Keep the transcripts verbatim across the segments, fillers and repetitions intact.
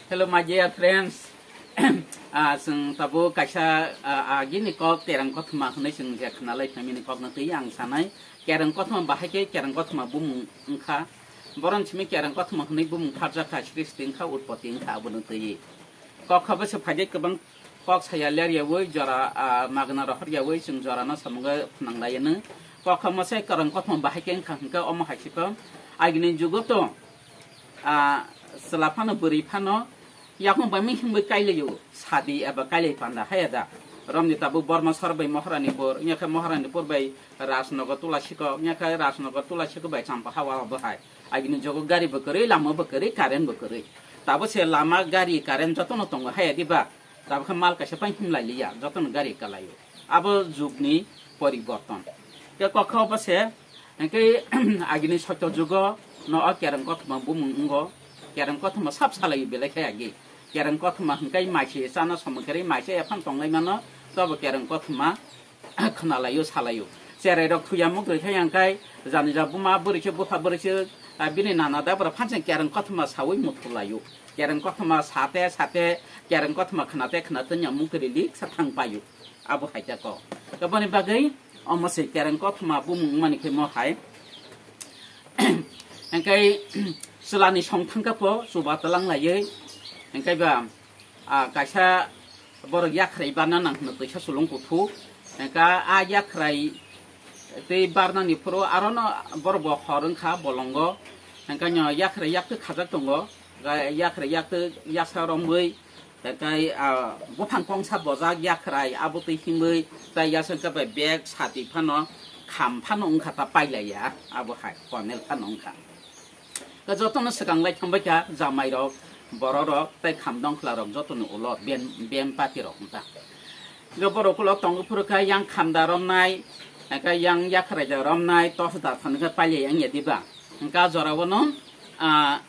Hello, my dear friends. Ah, chwng tabuk kaisa, ah, agini kok kereng kothoma hwnwi chwng je khwnalai phaimani kokno twi ang sanai. Kereng kothoma bahai khe kereng kothoma bumung wngkha. Boron simi kereng kothoma hwnwi bumung pharjakha, srishti wngkha, utpoti wngkha, abono twi. Kok kha bwswk phaikhe kwbang kok saya ler yawi jora, ah, magna rohor yawi chwng jorano samungo phnang laiyano. Kok kha mosai kereng kothoma bahai khe wngkha hwnkhe omo hai se kok. Agini jugo to, ah, chwla phano bwrwi phano yakung bai mihim bai kailaio, sadi eba kailai panda haya da. Romni tabuk Borma sor bai Moharanipur, wngya khe Moharanipur bai Rajnagar Tulasikok, wngya khe Rajnagar Tulasikok bai Champahawa bo hai. Agini jogo gari bo kwrwi, lama bo kwrwi, current bo kwrwi. Tabo se lama, gari, current jotono tongo haya diba. Tabo khe mal kaisa pai himlai liya, jotono gari kalaio. Abo jugni poriborton. Ke kokha obo se, hingke agini soito jugo no o kereng kothoma bumung wngo. Kereng kothoma sab salaio belai khe agi. Kereng kothoma hingkai maise chana somoi kwrwi maise ephang tonglai mano, tobo kereng kothoma khwnalaio, salaio. Cherai rok thuya muk rikha yang kai, jani ja buma bwrwi se, bupha bwrwi se, ah, bini nana da bwrwi phancheng kereng kothoma sawi muthulaio. Kereng kothoma sate sate, kereng kothoma khnate khnate nya muk rili sa thang paio. Abo hai ta ko. Aboni bagwi omo se kereng kothoma bumung mani khe mo hai. Hingkai chwlani song thangkha po chuba talang laiwi. Hingkai ba, ah, kaisa borok yakhrai barna nang hwnwi twisa sulung kuthu. Hingka a yakhrai tei barnani phuru arono borok bo hor wngkha bolongo. Hingka no yakhrai yaktwi khajak tongo. Ga-, yakhrai yaktwi yasa romwi. Hingkai, ah, buphang kongsa bojak yakhrai abo twi himwi. Tai yasa hingka bai bag sati phano kham phano wngkha ta pailaiya. Abo hai panel phano wngkha. Khe jotono swkang lai thangbai kha, jamai rok, borok rok, tei kham dongkhla rok jotono ulo ben, ben party rok wngkha. Khe borok ulo tongo phuru khe yang kham da romnai, khe yang yakhrai da romnai, tos da thani khe pailai yang ya diba? Hingkha jorao no, ah,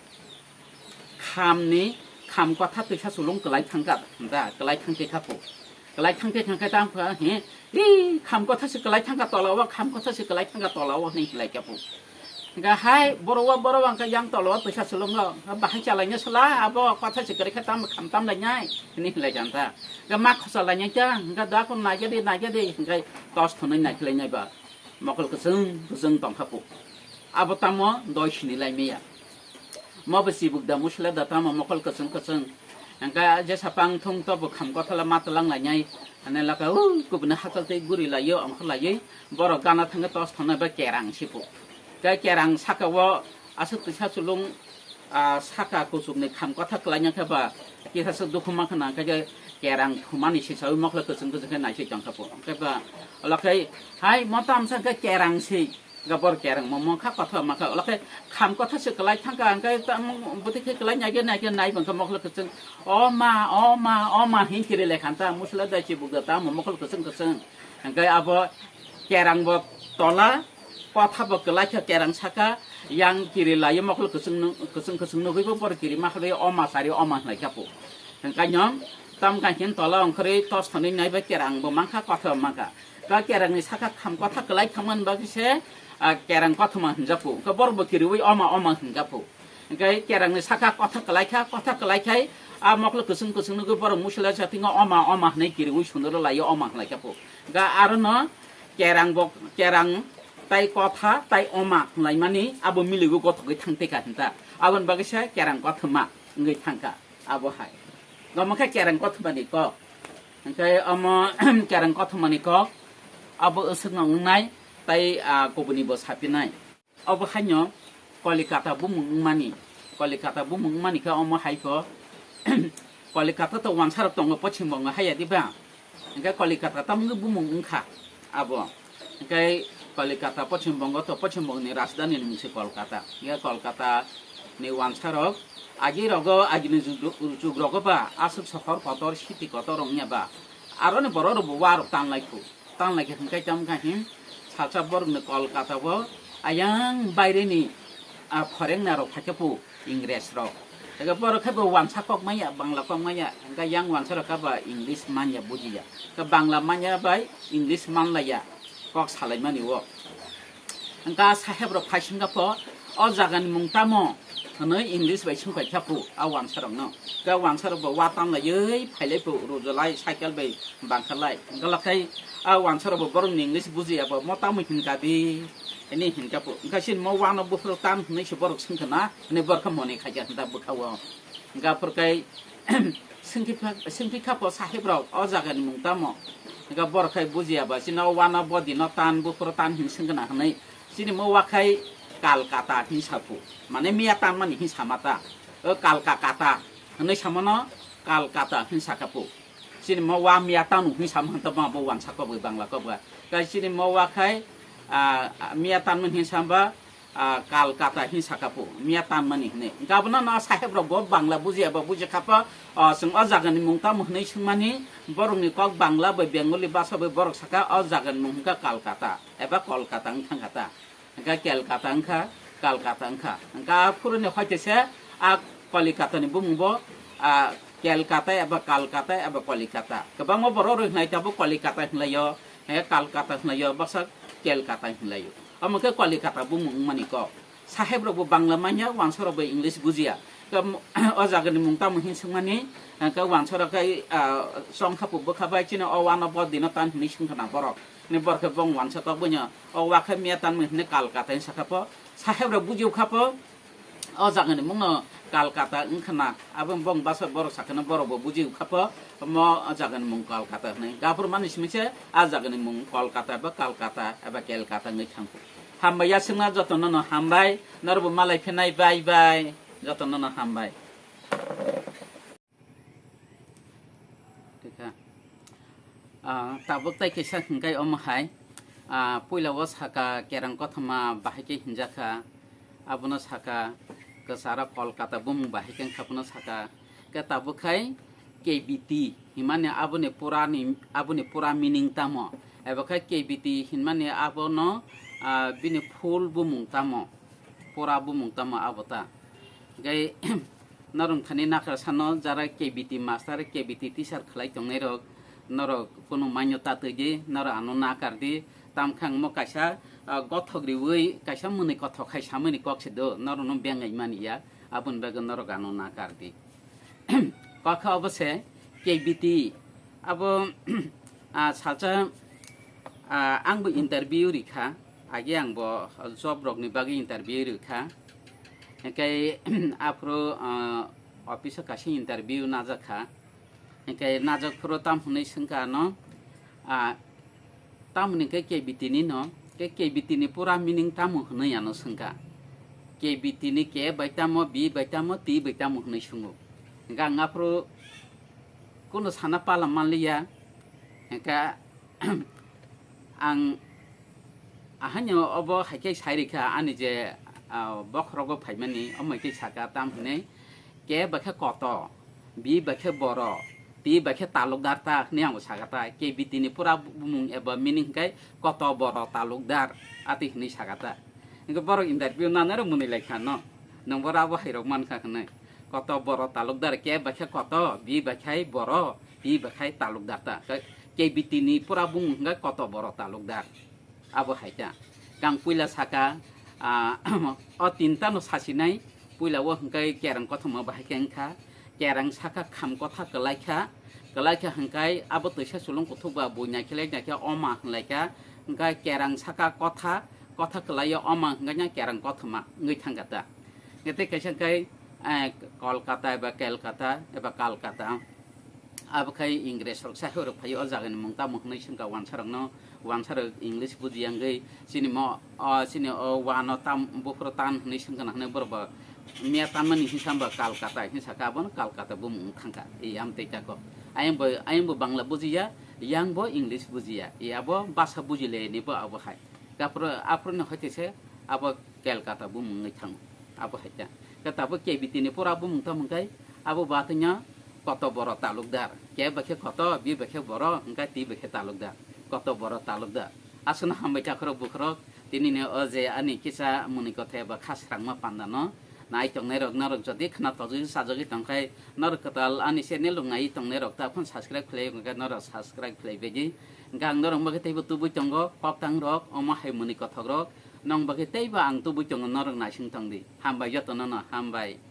kham ni, kham kotha twisa sulung kwlai thangkha, da, kwlai thangkhe kha phu. Kwlai thangkhe thangkhe tang kha, he, "Ee, kham kotha se kwlai thangkha tola o, kham kotha se kwlai thangkha tola o," hinwi hinlai kha phu. Hingkha hai, borok o, borok o hingkha yang tola o twisa sulung o, bahai chalaina sala, abo kotha se kwrwi khe tam kham tam lainai, hinwi hinlai kha ta. Hingkha ma khosa lainai ta, hingkha da ko naikhe di, naikhe di, hingkha tos thwnwi naikhlai nai ba. Mokol kwchwng kwchwng tong kha phu. Abo tamo doi sini lai maya. Mo bo chibuk da musla da tamo mokol kwchwng kwchwng. Hingkha jesa pang thung to bo kham kothala ma tlang lainai. Ane laka u kubuni hakal tei guri laiyo ongkha laiwi. Borok gana thangwi tos thongnai ba kerang si phu. Khe kerang saka o aswk twisa sulung, ah, saka kuchukni kham kotha kwlaina khe ba kisa swk dukhu ma khna khe je kerang thumani sisawi mokhle kwchwng kwchwng khe naisik tong kha phu. Khe ba ola khai hai mo tamsa khe kerang si. Gabor kerang mo mokha kotha ma kha ola khai kham kotha se kwlai thang kha ang khe ta mo bwtwi khe kwlai nai khe nai khe nai bang kha mokhle kwchwng o ma o ma o ma hin kiri le khan ta musla dai chibuk da ta mo mokhle kwchwng kwchwng. Hingkhe abo kerang bo tola, kotha bo kwlai kha kerang saka, yang kiri laiwi mokol kwchwng nw-, kwchwng kwchwng nugwi bo borok kiri ma kha bai oma sari oma hinlai kha phu. Hingkhe no tam kha hin tola ongkhorwi tos thonwi nai bai kerang bo mankha kotha bo mankha. Ka kerang ni saka kham kotha kwlai thangmani bagwi se, ah, kerang kothoma hinjak phu. Ka borok bo kiriwi oma oma hinjak phu. Hingkhe kerangni saka kotha kwlai kha, kotha kwlai khai a mokolo kwchwng kwchwng nugwi borok musila jatingo oma oma hinwi kiriwi sundoro laio oma hinlai kha phu. Hingkhe arono kerang bo, kerang tai kotha tai oma hinlaimani abo miligo gothogwi thangtwi kha hinta. Aboni bagwi se kerang kothoma wngwi thangkha abo hai. Omo khe kerang kothomani kok. Hingkhe omo kerang kothomani kok abo aswkno wngnai tai, ah, kubuni bo sapinai. Obo haino Kolikata bumung wngmani, Kolikata bumung wngmani khe omo hai pho Kolikata to wansarok tongo Pochim Bongo haiya diba? Hingkhe Kolikata tamni bumung wngkha abo. Hingkhe Kolikata Pochim Bongo to Pochim Bongoni rajdhani ni mungsi Kolkata. Hingkhe Kolkata ni wansarok agi rogo agini jug-, jug rogo ba aswk sohor kotor, city kotor wngya ba aroni borok rok bo warok tanlai khu. Tanglai khe hingkai tamo kha hin, salsa borokni Kolkata o ayang baireni, ah, foreigner rok phaikhe phu Ingres rok. Ega borok khe bo wansa kok manya, Bangla kok manya, hingkhe yang wansa rok khe ba English manya bujiya. Khe Bangla manya bai English manlaiya kok salaimani o. Hingkhe saheb rok phaisingkha pho, o jagani mung tamo? Hwnwi English bai swngpai kha pu a wansa rokno. Khe wansa rok bo wa tanlaiwi phailai pu rujolai cycle bai bangkhalai. Hwnkhe lakhai a wansa rok bo borokni English bujiya bo mo tamwi hinkha di. Hwnwi hinkha pu. Hwnkhe chini mo wano buphuru tan hwnwi se borok swngkha na. Hwnwi borok khe moni khaikha hwnda bwkha o. Hwnkhe aphuru khe swngkhe pha-, swngkhe kha po sahib rok o jagani mung tamo. Hwnkhe borok khe bujiya ba chini o wano bo dino tan buphuru tan hwnwi swngkha na hwnwi. Chini mo wa khai Kalkata hinwi sa pu. Mane miya tanmani hinwi sama ta. O Kalkakata hinwi samano Kalkata hinwi sa kha pu. Chini mo wa miya tanu hinwi sama hwn ta bo wansa kok bai Bangla kok ba. Kai chini mo wa khai, ah, miya tanmani hinwi sama ba, ah, Kalkata hinwi sa kha pu. Miya tanmani hinwi. Gabna na saheb rok bo Bangla buji eba buji kha pa, ah, chwng o jagani mung tamo hinwi swngmani borokni kok Bangla bai Bengali basa bai borok saka o jagani mung hwnkha Kalkata. Eba Kolkata wng thang kha ta. Hwnkha Kelkata wngkha, Kalkata wngkha. Hwnkha phuruni hoite se a Kolikatani bumung bo, a Kelkata eba Kalkata eba Kolikata. Kwbangma borok rok hinai tabuk Kolikata hinlaio, he Kalkata hinlaio, baksa Kelkata hinlaio. Omo khe Kolikata bumung wngmani kok. Saheb rok bo Bangla manya, wansa rok bo English bujiya. Khe o jagani mung tamo hin swngmani, hwnkha wansa rok khe, a, chongkha pu bwkha bai chini o wano bo dino tan hinwi swngkha na borok. Ni borok khe bong wansa kok buino. O wa khe miya tanmani hinwi Kalkata hinwi sakha po. Saheb rok bujiu kha po. O jagani mungno Kalkata wngkha na. Abo bong basa borok sakha na borok bo bujiu kha po. Mo o jagani mung Kolkata hinwi. Gafur mani simi se a jagani mung Kolkata eba Kalkata eba Kelkata wngwi thang po. Hambai ya swngna jotono no hambai. Norok bo malai phinai bye bye. Jotono no hambai. Tikha. Ah, tabuk tai kaisa hingkai omo hai. Ah, puila o saka kerang kothoma bahai khe hinjakha. Abono saka kwcharo Kolkata bumung bahai khe wngkha bono saka. Khe tabuk khai K B T himani aboni purani, aboni pura meaning tamo? Ebo khai K B T hinmani abono, ah, bini full bumung tamo? Pura bumung tamo abo ta? Hingkai norong thani nakar sano jara K B T master, K B T teacher khlai tongnai rok, norok kunu manyo ta twi di, norok ano nakar di, tam khang mo kaisa, ah, gothok riwi kaisa mwnwi kothok khai samani kok se do, norok no bengai mani ya, aboni bagwi norok ano nakar di. Kokha obo se K B T abo, ah, salsa, ah, ang bo interview rikha. Age ang bo job rokni bagwi interview rikha. Hingke aphuru, ah, office o kaisa interview najakha. Hingke najak phuru tam hwnwi swngkha ano, ah, tamoni hingke K B T ni no, ke K B T ni pura meaning tamo hwnwi ano swngkha. K B T ni K bai tamo, B bai tamo, T bai tamo hwnwi swngo. Hingke ang aphuru kunu sana pala manliya. Hingke ang ahaino obo hai khe sai rikha ani je, ah, bokhorogo phaimani, omo hai khe saka tam hinwi, K bai khe koto, B bai khe boro, T bai khe talukdar ta hinwi ang bo saka ta. K B T ni pura bumung eba meaning hwnkhe koto boro talukdar ati hinwi saka ta. Hingke borok interview nanai rok mwnwi lai kha no, nwng boro abo hai rok man kha hinwi. Koto boro talukdar, K bai khe koto, B bai khe boro, T bai khe talukdar ta. Ke-, K B T ni pura bumung hwnkhe koto boro talukdar. Abo hai ta. Kang puila saka, ah, o tinta no sasinai, puila o hwnkhe kerang kothoma bahai khe wngkha. Kerang saka kham kotha kwlai kha, kwlai kha hwnkhe abo twisa sulung kuthuk ba bui naikhe lai naikhe oma hwnlai kha. Hwnkhe kerang saka kotha, kotha kwlai o oma hwnkhe kerang kothoma wngwi thang kha ta. Hwnkhe tei kaisa hwnkhe, eh, Kolkata eba Kelkata eba Kalkata. Abo khai Ingres rok sahai rok phai o jagani mung tamo hwnwi swngkha wansa rokno, wansa rok English bujiya wngwi chini mo, o chini o wano tam buphuru tan hwnwi swngkha na hwnwi borok bo miya tanmani hinsa ba Kalkata hinsa kha, abono Kalkata bumung wng thangkha. I am tei kako. Ayang bo, ayang bo Bangla bujiya, yang bo English bujiya. I abo basa bujileni bo abo hai. Aphuru, aphuru ni hoite se abo Kelkata bumung wngwi thango. Abo hai ta. Khe tabuk K B T ni pura bumung tamo hwnkhe abo batwino koto boro talukdar. K bai khe koto, B bai khe boro, hwnkhe T bai khe talukdar. Koto boro talukdar. Aswkno hambai takhorok bukhorok, tinini o je ani kisa mwnwi kotha eba kha srangma pandano nai tongnai rok, norok jodi khna tojogwi chajagwi tongkhai, norok kwtal ani channel rok nai tongnai rok ta phone subscribe khlai hwnkhe norok subscribe khlai baidi. Hwnkhe ang norok bagwi teibo tubui tongo, koktang rok, omo hai mwnwi kothok rok, Nong bagwi teibo ang tubui tongo, norok naising tongdi. Hambai jotono no, hambai.